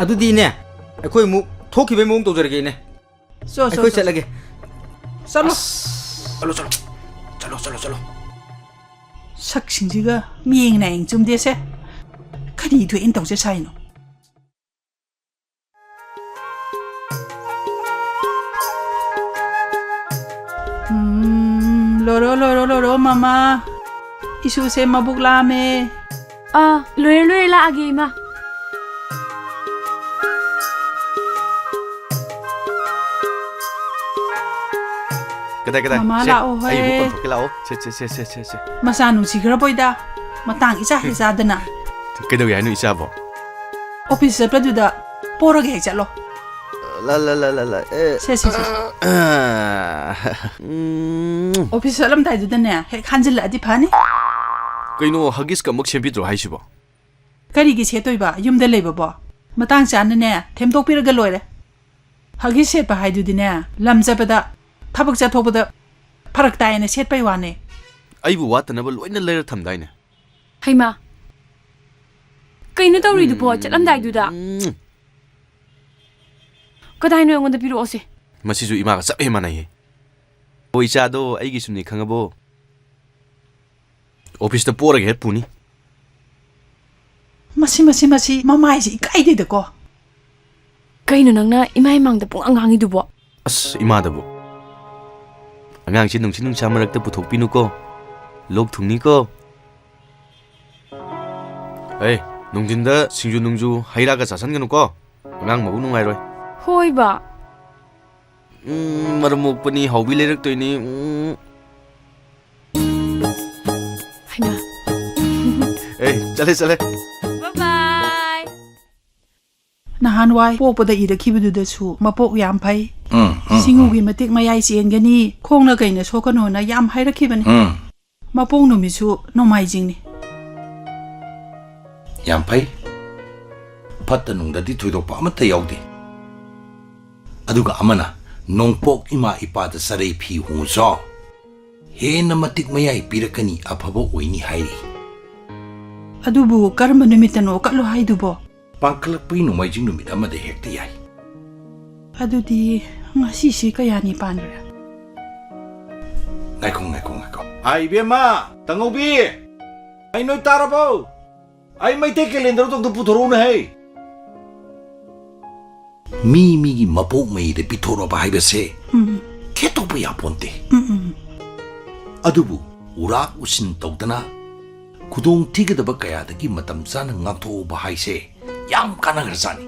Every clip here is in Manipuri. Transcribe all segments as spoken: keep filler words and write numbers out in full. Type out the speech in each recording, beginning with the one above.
ꯑꯗꯨꯗꯤ ꯏꯅꯦ, ꯑꯩꯈꯣꯏ ꯑꯃꯨꯛ ꯊꯣꯛꯈꯤꯕꯩ ꯃꯑꯣꯡ ꯇꯧꯖꯔꯒꯦ ꯏꯅꯦ꯫ ꯆꯣ, ꯆꯣ, ꯑꯩꯈꯣꯏ ꯆꯣ, ꯆꯠꯂꯒꯦ꯫ ꯆꯠꯂꯣ꯫ ꯑꯁ, ꯆꯠꯂꯣ, ꯆꯠꯂꯣ꯫ ꯆꯠꯂꯣ, ꯆꯠꯂꯣ, ꯆꯠꯂꯣ꯫ ꯁꯛꯁꯤꯡꯁꯤꯒ ꯃꯤꯌꯦꯡ ꯅꯥꯌꯦꯡ ꯆꯨꯝꯗꯦꯁꯦ꯫ ꯀꯔꯤ ꯊꯣꯛꯏꯅ ꯇꯧꯁꯦ ꯁꯥꯏꯅꯣ? ꯎꯝ, ꯂꯣꯏꯔꯣ, ꯂꯣꯏꯔꯣ, ꯂꯣꯏꯔꯣ, ꯃꯃꯥ꯫ ꯏꯁꯨꯁꯦ ꯃꯕꯨꯛ ꯂꯥꯝꯃꯦ꯫ ꯑꯥ, ꯂꯣꯏꯔꯦ, ꯂꯣꯏꯔꯦ, ꯂꯥꯛꯑꯒꯦ, ꯏꯃꯥ꯫ ꯀꯗꯥꯏ, ꯀꯗꯥꯏ? ꯃꯃꯥ ꯁꯦ, ꯂꯥꯛꯑꯣ ꯑꯩ ꯑꯃꯨꯛ ꯍꯣꯏ꯫ ꯄꯟꯊꯣꯛꯀꯦ, ꯂꯥꯛꯑꯣ꯫ ꯁꯦ, ꯁꯦ, ꯁꯦ꯫ ꯃꯆꯥ ꯅꯨꯡꯁꯤꯈ꯭ꯔꯕꯣꯏꯗ꯫ ꯃꯇꯥꯡ ꯏꯆꯥ ꯍꯦꯛ ꯆꯥꯗꯅ꯫ ꯀꯩꯗꯧꯒꯦ ꯍꯥꯏꯅꯣ, ꯏꯆꯥꯕꯣ? ꯑꯣꯐꯤꯁ ꯆꯠꯄꯗꯨꯗ ꯄꯣꯔꯒ ꯍꯦꯛ ꯆꯠꯂꯣ꯫ ꯂ, ꯂ, ꯂ, ꯂ, ꯂ, ꯑꯦ꯫ ꯁꯦ, ꯁꯦ, ꯁꯦ, ꯁꯦ꯫ ꯎꯝ꯫ ꯑꯣꯐꯤꯁ ꯆꯠꯂꯝꯗꯥꯏꯗꯨꯗꯅꯦ, ꯍꯦꯛ ꯍꯟꯖꯤꯜꯂꯛꯑꯗꯤ ꯐꯅꯤ꯫ ꯀꯩꯅꯣ, ꯍꯒꯤꯁꯀ ꯑꯃꯨꯛ ꯁꯦꯝꯕꯤꯗ꯭ꯔꯣ ꯍꯥꯏꯁꯤꯕꯣ? ꯀꯔꯤꯒꯤ ꯁꯦꯠꯇꯣꯏꯕ, ꯌꯨꯝꯗ ꯂꯩꯕꯕꯣ? ꯃꯇꯥꯡ ꯆꯥꯅꯅꯦ, ꯊꯦꯝꯗꯣꯛꯄꯤꯔꯒ ꯂꯣꯏꯔꯦ꯫ ꯍꯒꯤꯁ ꯁꯦꯠꯄ ꯍꯥꯏꯗꯨꯗꯤꯅꯦ, ꯂꯝ ꯆꯠꯄꯗ, ꯊꯕꯛ ꯆꯠꯊꯣꯛꯄꯗ ꯐꯔꯛ ꯇꯥꯏꯌꯦꯅ ꯁꯦꯠꯄꯩ ꯋꯥꯅꯦ꯫ ꯑꯩꯕꯨ ꯋꯥꯠꯇꯅꯕ ꯂꯣꯏꯅ ꯂꯩꯔ ꯊꯝꯗꯥꯏꯅꯦ꯫ ꯍꯩꯃꯥ, ꯀꯩꯅꯣ ꯇꯧꯔꯤꯗꯨꯕꯣ, ꯎꯝ꯫ ꯆꯠꯂꯝꯗꯥꯏꯗꯨꯗ? ꯎꯝ꯫ ꯀꯗꯥꯏꯅꯣ ꯑꯩꯉꯣꯟꯗ ꯄꯤꯔꯛꯑꯣꯁꯦ꯫ ꯃꯁꯤꯁꯨ ꯏꯃꯥꯒ ꯆꯞ ꯍꯦꯛ ꯃꯥꯟꯅꯩꯌꯦ꯫ ꯑꯣ, ꯏꯆꯥꯗꯣ ꯑꯩꯒꯤꯁꯨꯅꯦ, ꯈꯪꯉꯕꯣ? ꯑꯣꯐꯤꯁꯇ ꯄꯣꯔꯒ ꯍꯦꯛ ꯄꯨꯅꯤ꯫ ꯃꯁꯤ, ꯃꯁꯤ, ꯃꯁꯤ ꯃꯃꯥꯏꯁꯤ ꯏꯀꯥꯏꯗꯦꯗꯀꯣ꯫ ꯀꯩꯅꯣ ꯅꯪꯅ ꯏꯃꯥ ꯏꯃꯥꯡꯗ ꯄꯨꯡꯉꯥꯡ ꯉꯥꯡꯉꯤꯗꯨꯕꯣ? ꯑꯁ, ꯏꯃꯥꯗꯕꯨ꯫ ꯑꯉꯥꯡꯁꯤ ꯅꯨꯡꯁꯤ ꯅꯨꯡꯁꯥ ꯃꯔꯛꯇ ꯄꯨꯊꯣꯛꯄꯤꯅꯨꯀꯣ꯫ ꯂꯣꯛ ꯊꯨꯡꯅꯤꯀꯣ꯫ ꯑꯦ, ꯅꯨꯡꯊꯤꯟꯗ ꯁꯤꯡꯖꯨ ꯅꯨꯡꯖꯨ, ꯍꯩ ꯔꯥꯒ ꯆꯥꯁꯟꯒꯅꯨꯀꯣ꯫ ꯑꯉꯥꯡ ꯃꯕꯨꯛ ꯅꯨꯡꯉꯥꯏꯔꯣꯏ꯫ ꯍꯣꯏꯕ꯫ ꯎꯝ, ꯃꯔꯝ ꯃꯣꯛꯄꯅꯤ, ꯍꯥꯎꯕꯤ ꯂꯩꯔꯛꯇꯣꯏꯅꯤ꯫ ꯎꯝ꯫ ꯍꯩꯃꯥ꯫ ꯑꯦ, ꯆꯠꯂꯦ, ꯆꯠꯂꯦ꯫ Bye bye꯫ ꯅꯍꯥꯟꯋꯥꯏ ꯄꯣꯛꯄꯗ ꯏꯔꯛꯈꯤꯕꯗꯨꯗꯁꯨ ꯃꯄꯣꯛ ꯌꯥꯝ ꯐꯩ꯫ ꯎꯝ, ꯎꯝ, ꯁꯤꯡꯎꯒꯤ ꯎꯝ꯫ ꯃꯇꯤꯛ ꯃꯌꯥꯏ ꯆꯦꯟꯒꯅꯤ, ꯈꯣꯡꯅ ꯀꯩꯅ ꯁꯣꯛꯀꯅꯣꯅ ꯌꯥꯝ ꯍꯥꯏꯔꯛꯈꯤꯕꯅꯤ꯫ ꯎꯝ꯫ ꯃꯄꯣꯛ ꯅꯨꯃꯤꯠꯁꯨ ꯅꯣꯡꯃꯥꯏꯖꯤꯡꯅꯤ꯫ ꯌꯥꯝ ꯐꯩ꯫ ꯐꯠꯇ ꯅꯨꯡꯗꯗꯤ ꯊꯣꯏꯗꯣꯛꯄ ꯑꯃꯠꯇ ꯌꯥꯎꯗꯦ꯫ ꯑꯗꯨꯒ ꯑꯃꯅ, "ꯅꯣꯡꯄꯣꯛ ꯏꯃꯥ ꯏꯄꯥꯗ ꯆꯔꯩ ꯐꯤ ꯍꯣꯡꯉꯨꯆꯣ꯫ ꯍꯦꯟꯅ ꯃꯇꯤꯛ ꯃꯌꯥꯏ ꯄꯤꯔꯛꯀꯅꯤ, ꯑꯐꯕ ꯑꯣꯏꯅꯤ" ꯍꯥꯏꯔꯤ꯫ ꯑꯗꯨꯕꯨ ꯀꯔꯝꯕ ꯅꯨꯃꯤꯠꯇꯅꯣ ꯀꯠꯂꯣ ꯍꯥꯏꯗꯨꯕꯣ? ꯄꯥꯡꯈꯠꯂꯛꯄꯒꯤ ꯅꯣꯡꯃꯥꯏꯖꯤꯡ ꯅꯨꯃꯤꯠ ꯑꯃꯗ ꯍꯦꯛꯇ ꯌꯥꯏ꯫ ꯑꯗꯨꯗꯤ ꯉꯁꯤꯁꯤ ꯀꯌꯥꯅꯤ ꯄꯥꯟꯈ꯭ꯔꯦ? ꯉꯥꯏꯈꯣ, ꯉꯥꯏꯈꯣ, ꯉꯥꯏꯈꯣ꯫ ꯑꯥ, ꯏꯕꯦꯝꯃ, ꯇꯥꯉꯧꯕꯤ, ꯑꯩ ꯅꯣꯏ ꯇꯥꯔꯕꯣ? ꯑꯩ ꯃꯩꯇꯩ calendar ꯗꯣ ꯑꯝꯇ ꯄꯨꯊꯣꯔꯛꯎꯅꯦ ꯍꯩ꯫ ꯃꯤ ꯃꯤꯒꯤ ꯃꯄꯣꯛ ꯃꯩꯗ ꯄꯤꯊꯣꯔꯛꯑꯕ ꯍꯥꯏꯕꯁꯦ ꯎꯝ꯫ ꯈꯦꯠꯇꯣꯛꯄ ꯌꯥꯄꯣꯟꯇꯦ꯫ ꯎꯝ, ꯎꯝ꯫ ꯑꯗꯨꯕꯨ ꯎꯔꯥꯛ ꯎꯁꯤꯟ ꯇꯧꯗꯅ ꯈꯨꯗꯣꯡ ꯊꯤꯒꯗꯕ ꯀꯌꯥꯗꯒꯤ ꯃꯇꯝ ꯆꯥꯅ ꯉꯥꯛꯊꯣꯛꯍꯧꯕ ꯍꯥꯏꯁꯦ ꯌꯥꯝ ꯀꯥꯟꯅꯈ꯭ꯔꯖꯥꯠꯅꯤ꯫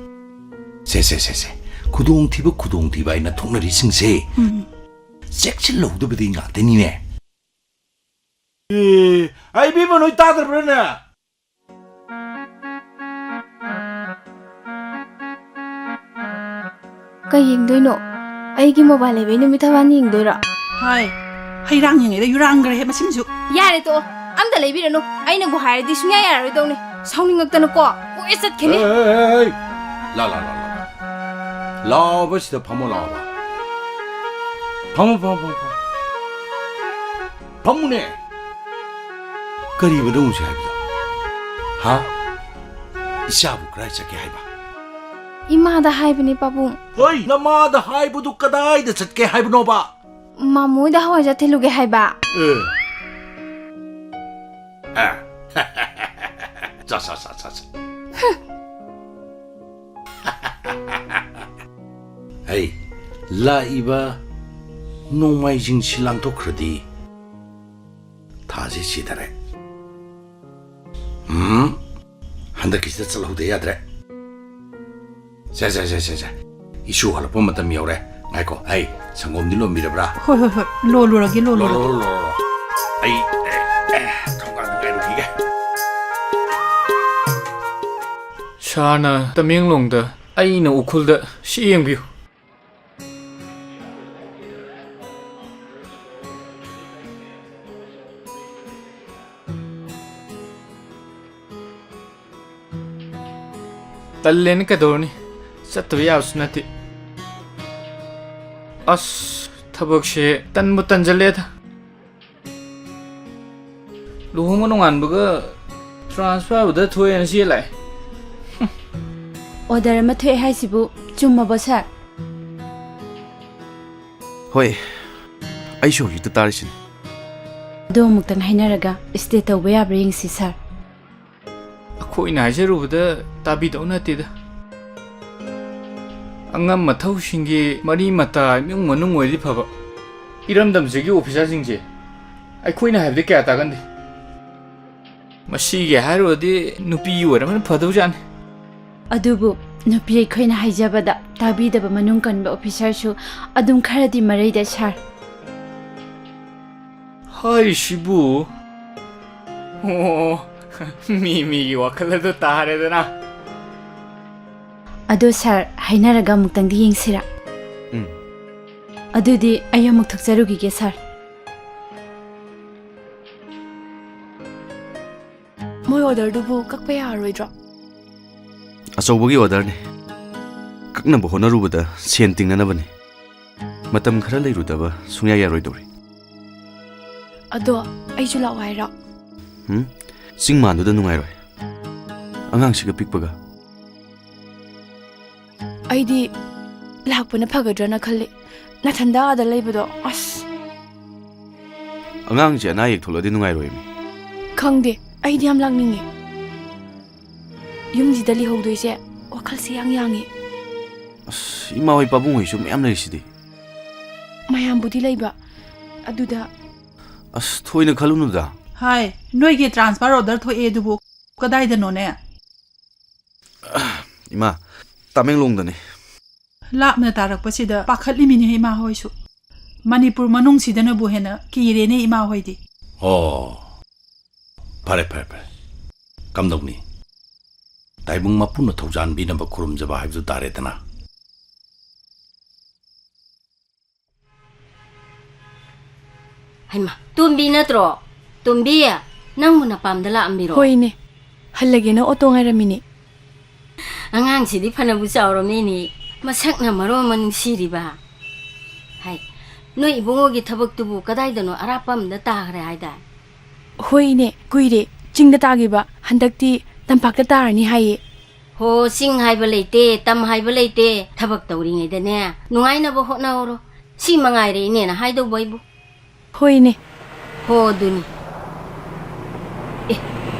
ꯁꯦ, ꯁꯦ, ꯁꯦ, ꯁꯦ꯫ ꯈꯨꯗꯣꯡꯊꯤꯕ, ꯈꯨꯗꯣꯡꯊꯤꯕ ꯍꯥꯏꯅ ꯊꯣꯛꯅꯔꯤꯁꯤꯡꯁꯦ ꯎꯝ꯫ ꯆꯦꯛꯁꯤꯜꯍꯧꯗꯕꯗꯤ ꯉꯥꯛꯇꯅꯤꯅꯦ꯫ ꯑꯦ, ꯑꯩ ꯏꯕꯦꯝꯃ ꯅꯣꯏ ꯇꯥꯗ꯭ꯔꯕ꯭ꯔꯥꯅꯦ? ꯀꯩ ꯌꯦꯡꯗꯣꯏꯅꯣ? ꯑꯩꯒꯤ mobile ꯂꯩꯕꯩ ꯅꯨꯃꯤꯠ ꯊꯕꯥꯟ ꯌꯦꯡꯗꯣꯏꯔꯣ? ꯍꯣꯏ, ꯍꯩꯔꯥꯡ ꯌꯦꯡꯉꯤꯗ ꯌꯨꯔꯥꯡꯈ꯭ꯔꯦ ꯃꯁꯤꯃꯁꯨ꯫ ꯌꯥꯔꯦ ꯇꯣꯛꯑꯣ, ꯑꯝꯇ ꯂꯩꯕꯤꯔꯅꯨ꯫ ꯑꯩꯅꯕꯨ ꯍꯥꯏꯔꯗꯤ ꯁꯨꯡꯌꯥ ꯌꯥꯔꯔꯣꯏꯗꯧꯅꯤ꯫ ꯁꯥꯎꯅꯤꯡꯉꯛꯇꯅꯀꯣ ꯀꯣꯏ ꯆꯠꯈꯤꯅꯤ꯫ ꯍꯦ, ꯍꯦ, ꯍꯦ, ꯍꯦ꯫ ꯂꯥ, ꯂꯥ, ꯂꯥ, ꯂꯥ꯫ ꯂꯥꯎꯕ ꯁꯤꯗ ꯐꯝꯃꯣ, ꯂꯥꯎꯕ꯫ ꯐꯝꯃꯣ, ꯐꯝꯃꯣ, ꯐꯝꯃꯣ, ꯐꯝꯃꯣ꯫ ꯐꯝꯃꯨꯅꯦ꯫ ꯀꯔꯤꯕ ꯅꯪ ꯍꯧꯖꯤꯛ ꯍꯥꯏꯕꯗꯣ? ꯍꯥ? ꯏꯆꯥꯕꯨ ꯀꯗꯥꯏ ꯆꯠꯀꯦ ꯍꯥꯏꯕ? ꯏꯃꯥꯗ ꯍꯥꯏꯕꯅꯦ, ꯄꯥꯕꯨꯡ꯫ ꯍꯣꯏ, ꯅꯃꯥꯗ ꯍꯥꯏꯕꯗꯨ ꯀꯗꯥꯏꯗ ꯆꯠꯀꯦ ꯍꯥꯏꯕꯅꯣꯕ? ꯃꯥꯃꯣ ꯍꯣꯏꯗ ꯍꯋꯥꯏꯖꯥꯔ ꯊꯤꯜꯂꯨꯒꯦ ꯍꯥꯏꯕ꯫ ꯑꯦ꯫ ꯑ꯫ ꯆꯥ, ꯆꯥ, ꯆꯥ, ꯆꯥ, ꯆꯥ꯫ ꯍꯩ, ꯂꯥꯛꯏꯕ ꯅꯣꯡꯃꯥꯏꯖꯤꯡꯁꯤ ꯂꯥꯟꯊꯣꯛꯈ꯭ꯔꯗꯤ ꯊꯥꯁꯤ ꯁꯤꯊꯔꯦ꯫ ꯎꯝ, ꯍꯟꯗꯛꯀꯤꯁꯤꯗ ꯆꯠꯍꯧꯗ ꯌꯥꯗ꯭ꯔꯦ꯫ ꯁꯦ, ꯁꯦ, ꯁꯦ, ꯁꯦ, ꯁꯦ꯫ ꯏꯁꯨ ꯍꯜꯂꯛꯄ ꯃꯇꯝ ꯌꯧꯔꯦ꯫ ꯉꯥꯏꯈꯣ, ꯑꯩ ꯁꯪꯒꯣꯝꯗꯤ ꯂꯣꯟꯕꯤꯔꯕ꯭ꯔꯥ? ꯍꯣꯏ, ꯍꯣꯏ, ꯍꯣꯏ꯫ ꯂꯣꯜꯂꯨꯔꯒꯦ, ꯂꯣꯜꯂꯨꯔꯒꯦ꯫ ꯂꯣꯜꯂꯣ, ꯂꯣꯜꯂꯣ, ꯂꯣꯜꯂꯣ꯫ ꯑꯩ, ꯑꯦ, ꯑꯦ, ꯊꯣꯡꯒꯥꯟꯗ ꯉꯥꯏꯔꯨꯈꯤꯒꯦ꯫ ꯁꯥꯔꯅ ꯇꯃꯦꯡꯂꯣꯡꯗ, ꯑꯩꯅ ꯎꯈ꯭ꯔꯨꯜꯗ꯫ ꯁꯤ ꯌꯦꯡꯕꯤꯌꯨ꯫ ꯇꯜꯂꯦꯅ ꯀꯩꯗꯧꯔꯨꯅꯤ? ꯆꯠꯇꯕ ꯌꯥꯕꯁꯨ ꯅꯠꯇꯦ꯫ ꯑꯁ, ꯊꯕꯛꯁꯦ ꯇꯟꯕꯨ ꯇꯟꯖꯜꯂꯦꯗ꯫ ꯂꯨꯍꯣꯡꯕ ꯅꯣꯡꯉꯥꯟꯕꯒ transfer ꯕꯨꯗ ꯊꯣꯛꯑꯦꯅ ꯆꯦꯜ ꯂꯥꯛꯑꯦ꯫ ꯍꯨꯝ꯫ ꯑꯣꯔꯗꯔ ꯑꯃ ꯊꯣꯛꯑꯦ ꯍꯥꯏꯁꯤꯕꯨ ꯆꯨꯝꯃꯕꯣ, ꯁꯥꯔ? ꯍꯣꯏ, ꯑꯩꯁꯨ ꯍꯧꯖꯤꯛꯇ ꯇꯥꯔꯤꯁꯤꯅꯤ꯫ ꯑꯗꯣ ꯑꯃꯨꯛꯇꯪ ꯍꯥꯏꯅꯔꯒ ꯁ꯭ꯇꯦ ꯇꯧꯕ ꯌꯥꯕ꯭ꯔꯥ ꯌꯦꯡꯁꯤ, ꯁꯥꯔ꯫ ꯑꯩꯈꯣꯏꯅ ꯍꯥꯏꯖꯔꯨꯕꯗ ꯇꯥꯕꯤꯗꯧ ꯅꯠꯇꯦꯗ꯫ ꯑꯉꯝ ꯑꯊꯧꯁꯤꯡꯒꯤ ꯃꯔꯤ ꯃꯇꯥ ꯏꯃꯨꯡ ꯃꯅꯨꯡ ꯑꯣꯏꯔꯗꯤ ꯐꯕ, ꯏꯔꯝꯗꯝꯁꯤꯒꯤ ꯑꯣꯐꯤꯁꯥꯔꯁꯤꯡꯁꯦ ꯑꯩꯈꯣꯏꯅ ꯍꯥꯏꯕꯗꯤ ꯀꯌꯥ ꯇꯥꯒꯟꯗꯦ꯫ ꯃꯁꯤꯒꯤ ꯍꯥꯏꯔꯨꯔꯗꯤ ꯅꯨꯄꯤ ꯑꯣꯏꯔꯝꯕꯅ ꯐꯗꯧꯖꯥꯠꯅꯤ꯫ ꯑꯗꯨꯕꯨ ꯅꯨꯄꯤ ꯑꯩꯈꯣꯏꯅ ꯍꯥꯏꯖꯕꯗ ꯇꯥꯕꯤꯗꯕ ꯃꯅꯨꯡ ꯀꯟꯕ ꯑꯣꯐꯤꯁꯥꯔꯁꯨ ꯑꯗꯨꯝ ꯈꯔꯗꯤ ꯃꯔꯩꯗ, ꯁꯥꯔ꯫ ꯍꯥꯏꯔꯤꯁꯤꯕꯨ? ꯑꯣ, ꯃꯤ ꯃꯤꯒꯤ ꯋꯥꯈꯜ ꯑꯗꯨ ꯇꯥꯔꯦꯗꯅ꯫ ꯑꯗꯣ ꯁꯥꯔ, ꯍꯥꯏꯅꯔꯒ ꯑꯃꯨꯛꯇꯪꯗꯤ ꯌꯦꯡꯁꯤꯔꯥ? ꯎꯝ꯫ ꯑꯗꯨꯗꯤ ꯑꯩ ꯑꯃꯨꯛ ꯊꯣꯛꯆꯔꯨꯈꯤꯒꯦ, ꯁꯥꯔ꯫ ꯃꯣꯏ ꯑꯣꯔꯗꯔꯗꯨꯕꯨ ꯀꯛꯄ ꯌꯥꯔꯣꯏꯗ꯭ꯔꯣ? ꯑꯆꯧꯕꯒꯤ ꯑꯣꯔꯗꯔꯅꯤ꯫ ꯀꯛꯅꯕ ꯍꯣꯠꯅꯔꯨꯕꯗ ꯁꯦꯟ ꯇꯤꯡꯅꯅꯕꯅꯤ꯫ ꯃꯇꯝ ꯈꯔ ꯂꯩꯔꯨꯗꯕ ꯁꯨꯡꯌꯥ ꯌꯥꯔꯣꯏꯗꯧꯔꯤ꯫ ꯑꯗꯣ ꯑꯩꯁꯨ ꯂꯥꯛꯑꯣ ꯍꯥꯏꯔꯣ? ꯍꯨꯝ? ꯆꯤꯡ ꯃꯥꯟꯗꯨꯗ ꯅꯨꯡꯉꯥꯏꯔꯣꯏ꯫ ꯑꯉꯥꯡꯁꯤꯒ ꯄꯤꯛꯄꯒ꯫ ꯑꯩꯗꯤ ꯂꯥꯛꯄꯅ ꯐꯒꯗ꯭ꯔꯅ ꯈꯜꯂꯤ꯫ ꯅꯊꯟꯗ ꯑꯥꯗ ꯂꯩꯕꯗꯣ, ꯑꯁ꯫ ꯑꯉꯥꯡꯁꯦ ꯑꯅꯥ ꯑꯌꯦꯛ ꯊꯣꯛꯂꯛꯑꯗꯤ ꯅꯨꯡꯉꯥꯏꯔꯣꯏꯃꯤ꯫ ꯈꯪꯗꯦ, ꯑꯩꯗꯤ ꯌꯥꯝ ꯂꯥꯛꯅꯤꯡꯉꯦ꯫ ꯌꯨꯝꯁꯤꯗ ꯂꯩꯍꯧꯗꯣꯏꯁꯦ ꯋꯥꯈꯜꯁꯦ ꯌꯥꯡ ꯌꯥꯡꯉꯤ꯫ ꯑꯁ, ꯏꯃꯥ ꯍꯣꯏ ꯄꯥꯕꯨꯡ ꯍꯣꯏꯁꯨ ꯃꯌꯥꯝ ꯂꯩꯔꯤꯁꯤꯗꯤ꯫ ꯃꯌꯥꯝꯕꯨꯗꯤ ꯂꯩꯕ, ꯑꯗꯨꯗ꯫ ꯑꯁ, ꯊꯣꯏꯅ ꯈꯜꯂꯨꯅꯨꯗ꯫ ꯍꯥꯏ, ꯅꯣꯏꯒꯤ ꯇ꯭ꯔꯥꯟꯁꯐꯔ ꯑꯣꯔꯗꯔ ꯊꯣꯛꯑꯦ ꯑꯗꯨꯕꯨ ꯀꯗꯥꯏꯗꯅꯣꯅꯦ? ꯏꯃꯥ, ꯇꯃꯦꯡꯂꯣꯡꯗꯅꯦ꯫ ꯂꯥꯞꯅ ꯇꯥꯔꯛꯄꯁꯤꯗ ꯄꯥꯈꯠꯂꯤꯃꯤꯅꯦ ꯏꯃꯥ ꯍꯣꯏꯁꯨ꯫ ꯃꯅꯤꯄꯨꯔ ꯃꯅꯨꯡꯁꯤꯗꯅꯕꯨ ꯍꯦꯟꯅ ꯀꯤꯔꯦꯅꯦ ꯏꯃꯥ ꯍꯣꯏꯗꯤ꯫ ꯑꯣ, ꯐꯔꯦ, ꯐꯔꯦ, ꯐꯔꯦ꯫ ꯀꯝꯗꯧꯅꯤ? ꯇꯥꯏꯕꯪ ꯃꯄꯨꯅ ꯊꯧꯖꯥꯟꯕꯤꯅꯕ ꯈꯨꯔꯨꯝꯖꯕ ꯍꯥꯏꯕꯗꯨ ꯇꯥꯔꯦꯗꯅ꯫ ꯍꯩꯃꯥ, ꯇꯣꯝꯕꯤ ꯅꯠꯇ꯭ꯔꯣ? ꯇꯣꯝꯕꯤ, ꯅꯪꯕꯨ ꯅꯄꯥꯝꯗ ꯂꯥꯛꯑꯝꯃꯤꯔꯣ? ꯍꯣꯏꯅꯦ, ꯍꯜꯂꯒꯦꯅ ꯑꯣꯇꯣ ꯉꯥꯏꯔꯝꯃꯤꯅꯦ꯫ ꯑꯉꯥꯡꯁꯤꯗꯤ ꯐꯅꯕꯨ ꯆꯥꯎꯔꯝꯃꯤꯅꯤ, ꯃꯁꯛꯅ ꯃꯔꯣꯟ ꯑꯃ ꯅꯨꯡꯁꯤꯔꯤꯕ꯫ ꯍꯥꯏ, ꯅꯣꯏ ꯏꯕꯨꯡꯉꯣꯒꯤ ꯊꯕꯛꯇꯨꯕꯨ ꯀꯗꯥꯏꯗꯅꯣ ꯑꯔꯥꯞꯄ ꯑꯃꯗ ꯇꯥꯈ꯭ꯔꯦ ꯍꯥꯏꯗꯥꯏ? ꯍꯣꯏ ꯏꯅꯦ, ꯀꯨꯏꯔꯦ ꯆꯤꯡꯗ ꯇꯥꯈꯤꯕ, ꯍꯟꯗꯛꯇꯤ ꯇꯝꯄꯥꯛꯇ ꯇꯥꯔꯅꯤ ꯍꯥꯏꯌꯦ꯫ ꯍꯣ, ꯆꯤꯡ ꯍꯥꯏꯕ ꯂꯩꯇꯦ, ꯇꯝ ꯍꯥꯏꯕ ꯂꯩꯇꯦ꯫ ꯊꯕꯛ ꯇꯧꯔꯤꯉꯩꯗꯅꯦ, ꯅꯨꯡꯉꯥꯏꯅꯕ ꯍꯣꯠꯅꯍꯧꯔꯣ꯫ ꯁꯤ ꯃꯉꯥꯏꯔꯦ ꯏꯅꯦꯅ ꯍꯥꯏꯗꯧꯕ ꯑꯩꯕꯨ꯫ ꯍꯣꯏ, ꯏꯅꯦ꯫ ꯍꯣ, ꯑꯗꯨꯅꯤ꯫ ꯑꯦ,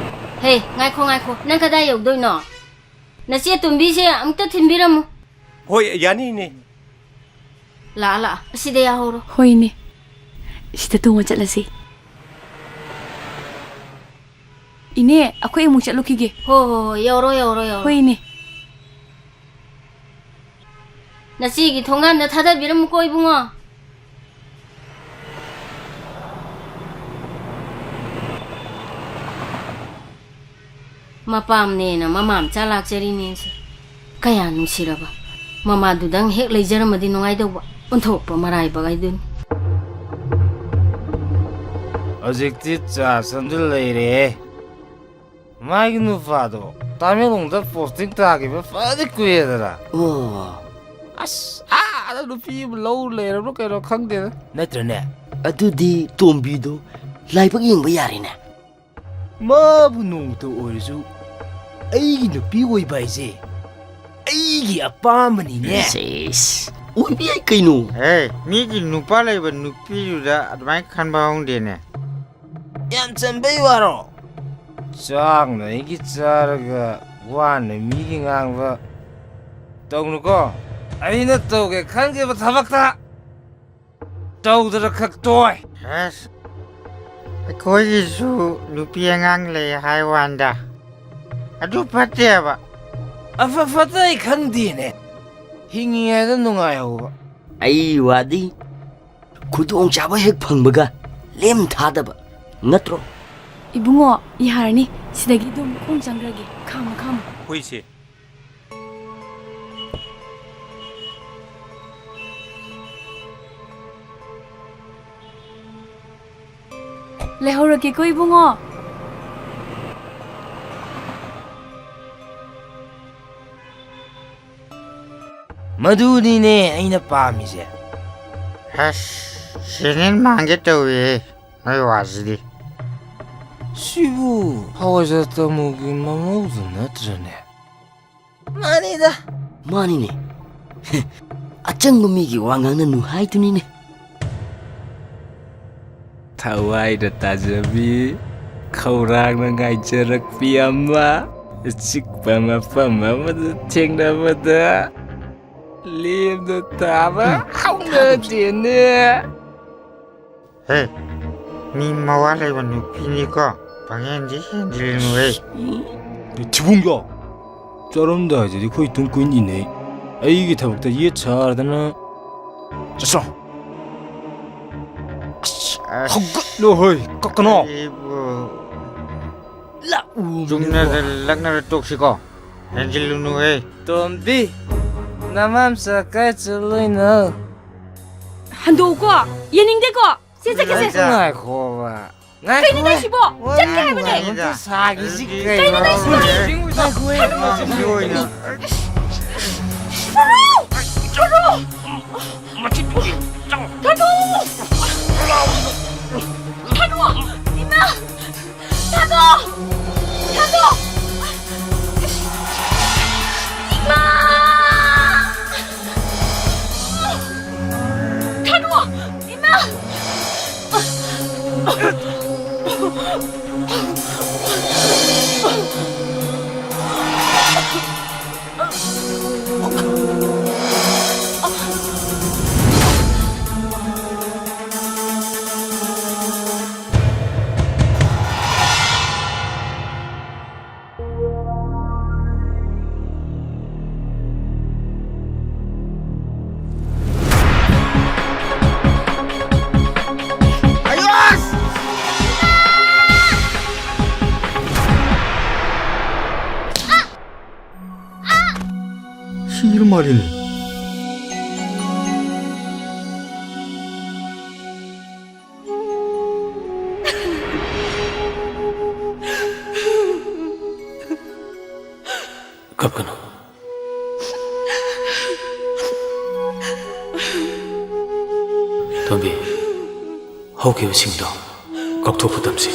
ꯍꯦ, ꯉꯥꯏꯈꯣ, ꯉꯥꯏꯈꯣ꯫ ꯅꯪ ꯀꯗꯥꯏ ꯌꯧꯗꯣꯏꯅꯣ? ꯅꯆꯦ ꯇꯣꯝꯕꯤꯁꯦ ꯑꯃꯨꯛꯇ ꯊꯤꯟꯕꯤꯔꯝꯃꯨ꯫ ꯍꯣꯏ, ꯌꯥꯅꯤ, ꯏꯅꯦ꯫ ꯂꯥꯛꯑ, ꯂꯥꯛꯑ꯫ ꯑꯁꯤꯗ ꯌꯥꯍꯧꯔꯣ꯫ ꯍꯣꯏ, ꯏꯅꯦ꯫ ꯁꯤꯗ ꯇꯣꯡꯉ ꯆꯠꯂꯁꯤ꯫ ꯏꯅꯦ, ꯑꯩꯈꯣꯏ ꯑꯃꯨꯛ ꯆꯠꯂꯨꯈꯤꯒꯦ꯫ ꯍꯣ, ꯍꯣ, ꯍꯣ, ꯌꯧꯔꯣ, ꯌꯧꯔꯣ, ꯌꯧꯔꯣ꯫ ꯍꯣꯏ, ꯏꯅꯦ꯫ ꯅꯆꯦꯒꯤ ꯊꯣꯡꯒꯥꯟꯗ ꯊꯥꯗꯕꯤꯔꯝꯃꯨꯀꯣ, ꯏꯕꯨꯡꯉꯣ꯫ ꯃꯄꯥꯝꯅꯦꯅ ꯃꯃꯥ ꯃꯆꯥ ꯂꯥꯛꯆꯔꯤꯅꯦꯁꯦ꯫ ꯀꯌꯥ ꯅꯨꯡꯁꯤꯔꯕ꯫ ꯃꯃꯥꯗꯨꯗꯪ ꯍꯦꯛ ꯂꯩꯖꯔꯝꯃꯗꯤ ꯅꯨꯡꯉꯥꯏꯗꯧꯕ꯫ ꯑꯣꯟꯊꯣꯛꯄ ꯃꯔꯥꯏꯕꯛ ꯍꯥꯏꯗꯨꯅꯤ꯫ ꯍꯧꯖꯤꯛꯇꯤ ꯆꯥ ꯁꯟꯗꯨ ꯂꯩꯔꯦꯍꯦ꯫ ꯃꯥꯒꯤ ꯅꯨꯄꯥꯗꯣ ꯇꯥꯃꯦꯡꯂꯣꯡꯗ ꯄꯣꯁꯇꯤꯡ ꯇꯥꯈꯤꯕ ꯐꯗꯤ ꯀꯨꯏꯔꯦꯗꯅ꯫ ꯑꯣ꯫ ꯑꯁ, ꯑꯥꯗ ꯅꯨꯄꯤ ꯑꯃ ꯂꯧ ꯂꯩꯔꯕ꯭ꯔꯥ ꯀꯩꯅꯣ ꯈꯪꯗꯦꯗ꯫ ꯅꯠꯇ꯭ꯔꯅꯦ? ꯑꯗꯨꯗꯤ ꯇꯣꯝꯕꯤꯗꯣ ꯂꯥꯏꯕꯛ ꯌꯦꯡꯕ ꯌꯥꯔꯦꯅꯦ꯫ ꯃꯥꯕꯨ ꯅꯣꯡꯃꯇ ꯑꯣꯏꯔꯁꯨ ꯑꯩꯒꯤ ꯅꯨꯄꯤ ꯑꯣꯏꯕ ꯍꯥꯏꯁꯦ ꯑꯩꯒꯤ ꯑꯄꯥꯝꯕꯅꯤꯅꯦ꯫ ꯁꯦꯁ, ꯑꯣꯏꯕ ꯌꯥꯏ ꯀꯩꯅꯣ꯫ ꯍꯦ, ꯃꯤꯒꯤ ꯅꯨꯄꯥ ꯂꯩꯕ ꯅꯨꯄꯤꯗꯨꯗ ꯑꯗꯨꯃꯥꯏꯅ ꯈꯟꯕ ꯍꯧꯅꯗꯦꯅꯦ꯫ ꯌꯥꯝ ꯆꯝꯕꯩ ꯋꯥꯔꯣ? ꯆꯥꯛꯅ ꯑꯩꯒꯤ ꯆꯥꯔꯒ ꯋꯥꯅ ꯃꯤꯒꯤ ꯉꯥꯡꯕ ꯇꯧꯅꯨꯀꯣ꯫ ꯑꯩꯅ ꯇꯧꯒꯦ ꯈꯟꯈꯤꯕ ꯊꯕꯛꯇ ꯇꯧꯗꯅ ꯈꯛ ꯇꯣꯏ꯫ ꯑꯁ, ꯑꯩꯈꯣꯏꯒꯤꯁꯨ ꯅꯨꯄꯤ ꯑꯉꯥꯡ ꯂꯩ ꯍꯥꯏ ꯋꯥꯟꯗ꯫ ꯑꯗꯨ ꯐꯠꯇꯦꯕ꯫ ꯑꯐ ꯐꯠꯇ ꯑꯩ ꯈꯪꯗꯦꯅꯦ꯫ ꯍꯤꯡꯉꯤꯉꯩꯗ ꯅꯨꯡꯉꯥꯏꯍꯧꯕ꯫ ꯑꯩ ꯋꯥꯗꯤ ꯈꯨꯗꯣꯡꯆꯥꯕ ꯍꯦꯛ ꯐꯪꯕꯒ ꯂꯦꯝ ꯊꯥꯗꯕ ꯅꯠꯇ꯭ꯔꯣ? ꯏꯕꯨꯡꯉꯣ, ꯌꯥꯔꯅꯤ꯫ ꯁꯤꯗꯒꯤ ꯑꯗꯨꯝ ꯈꯣꯡ ꯆꯪꯈ꯭ꯔꯒꯦ꯫ ꯈꯥꯝꯃꯣ, ꯈꯥꯝꯃꯣ꯫ ꯍꯣꯏꯁꯦ꯫ ꯂꯩꯍꯧꯔꯒꯦꯀꯣ, ꯏꯕꯨꯡꯉꯣ꯫ ꯃꯗꯨꯅꯤꯅꯦ ꯑꯩꯅ ꯄꯥꯝꯃꯤꯁꯦ꯫ ꯑꯁ, ꯁꯦꯅꯦꯟ ꯃꯥꯡꯒꯦ ꯇꯧꯏꯍꯦ, ꯅꯣꯏ ꯋꯥꯁꯤꯗꯤ꯫ ꯁꯤꯕꯨ ꯍꯋꯥꯏꯖꯥꯔ ꯇꯥꯃꯣꯒꯤ ꯃꯃꯧꯗꯨ ꯅꯠꯇ꯭ꯔꯅꯦ? ꯃꯥꯅꯤꯗ꯫ ꯃꯥꯅꯤꯅꯦ꯫ ꯑꯆꯪꯕ ꯃꯤꯒꯤ ꯋꯥ ꯉꯥꯡꯅꯅꯨ ꯍꯥꯏꯗꯨꯅꯤꯅꯦ꯫ ꯊꯋꯥꯏꯗ ꯇꯥꯖꯕꯤ, ꯈꯧꯔꯥꯡꯅ ꯉꯥꯏꯖꯔꯛꯄꯤ ꯑꯃ, ꯑꯆꯤꯛꯄ ꯃꯐꯝ ꯑꯃꯗ ꯊꯦꯡꯅꯕꯗ ꯂꯦꯝꯅ ꯇꯥꯕ ꯍꯧꯅꯗꯦꯅꯦ꯫ ꯍꯦ, ꯃꯤ ꯃꯋꯥ ꯂꯩꯕ ꯅꯨꯄꯤꯅꯤꯀꯣ, ꯄꯪꯍꯦꯟꯗꯤ ꯍꯦꯟꯖꯤꯜꯂꯨꯍꯦ꯫ ꯊꯤꯕꯨꯡꯖꯣ, ꯆꯥꯔꯝꯗꯥꯏꯗꯗꯤ ꯑꯩꯈꯣꯏ ꯇꯨꯡ ꯀꯨꯏꯅ ꯏꯟꯅꯩ꯫ ꯑꯩꯒꯤ ꯊꯕꯛꯇ ꯌꯦꯠ ꯁꯥꯗꯅ꯫ ꯆꯠꯁꯣ꯫ ꯑꯁ, ꯑꯁ꯫ ꯍꯧꯒꯠꯂꯣ ꯍꯣꯏ, ꯀꯛꯀꯅꯣ꯫ ꯑꯩꯕꯨ ꯂꯥꯛꯎ, ꯆꯨꯝꯅꯗ ꯂꯛꯅꯔ ꯇꯣꯛꯁꯤꯀꯣ꯫ ꯍꯦꯟꯖꯤꯜꯂꯨꯅꯨꯍꯦ꯫ ꯇꯣꯝꯕꯤ, ꯅꯃꯥꯝꯆꯥ ꯀꯥꯏ ꯆꯠꯂꯨꯏꯅꯣ? ꯍꯟꯗꯣꯛꯎꯀꯣ, ꯌꯦꯡꯅꯤꯡꯗꯦꯀꯣ꯫ ꯁꯦ, ꯆꯠꯀꯦꯁꯦ꯫ ꯉꯥꯏꯈꯣ꯫ ꯉꯥꯏꯈꯣꯕ꯫ ꯉꯥꯏꯈꯣ꯫ ꯀꯩꯅꯣ ꯇꯧꯏꯁꯤꯕꯣ? ꯆꯠꯀꯦ ꯍꯥꯏꯕꯅꯦ꯫ ꯑꯝꯇ ꯁꯥꯈꯤꯁꯤ ꯀꯩꯅꯣ? ꯀꯩꯅꯣ ꯇꯧꯏꯁꯤꯕꯣ? ꯉꯥꯏꯈꯣ, ꯉꯥꯏꯈꯣ, ꯉꯥꯏꯈꯣ꯫ ꯃꯁꯤ ꯑꯣꯏꯅ꯫ ꯊꯥꯗꯣꯛꯑꯣ! ꯊꯥꯗꯣꯛꯑꯣ! ꯊꯥꯗꯣꯛꯑꯣ! ꯏꯃꯥ! ꯊꯥꯗꯣꯛꯑꯣ! ꯊꯥꯗꯣꯛꯑꯣ! ꯏꯃꯥ! ꯊꯥꯗꯣꯛꯑꯣ! ꯏꯃꯥ! ꯁꯤꯔ ꯃꯥꯜꯂꯦꯅꯦ꯫ ꯀꯞꯀꯅꯨ꯫ ꯇꯣꯝꯕꯤ, ꯍꯧꯈꯤꯕꯁꯤꯡꯗꯣ ꯀꯥꯎꯊꯣꯛꯄ ꯇꯝꯁꯤ꯫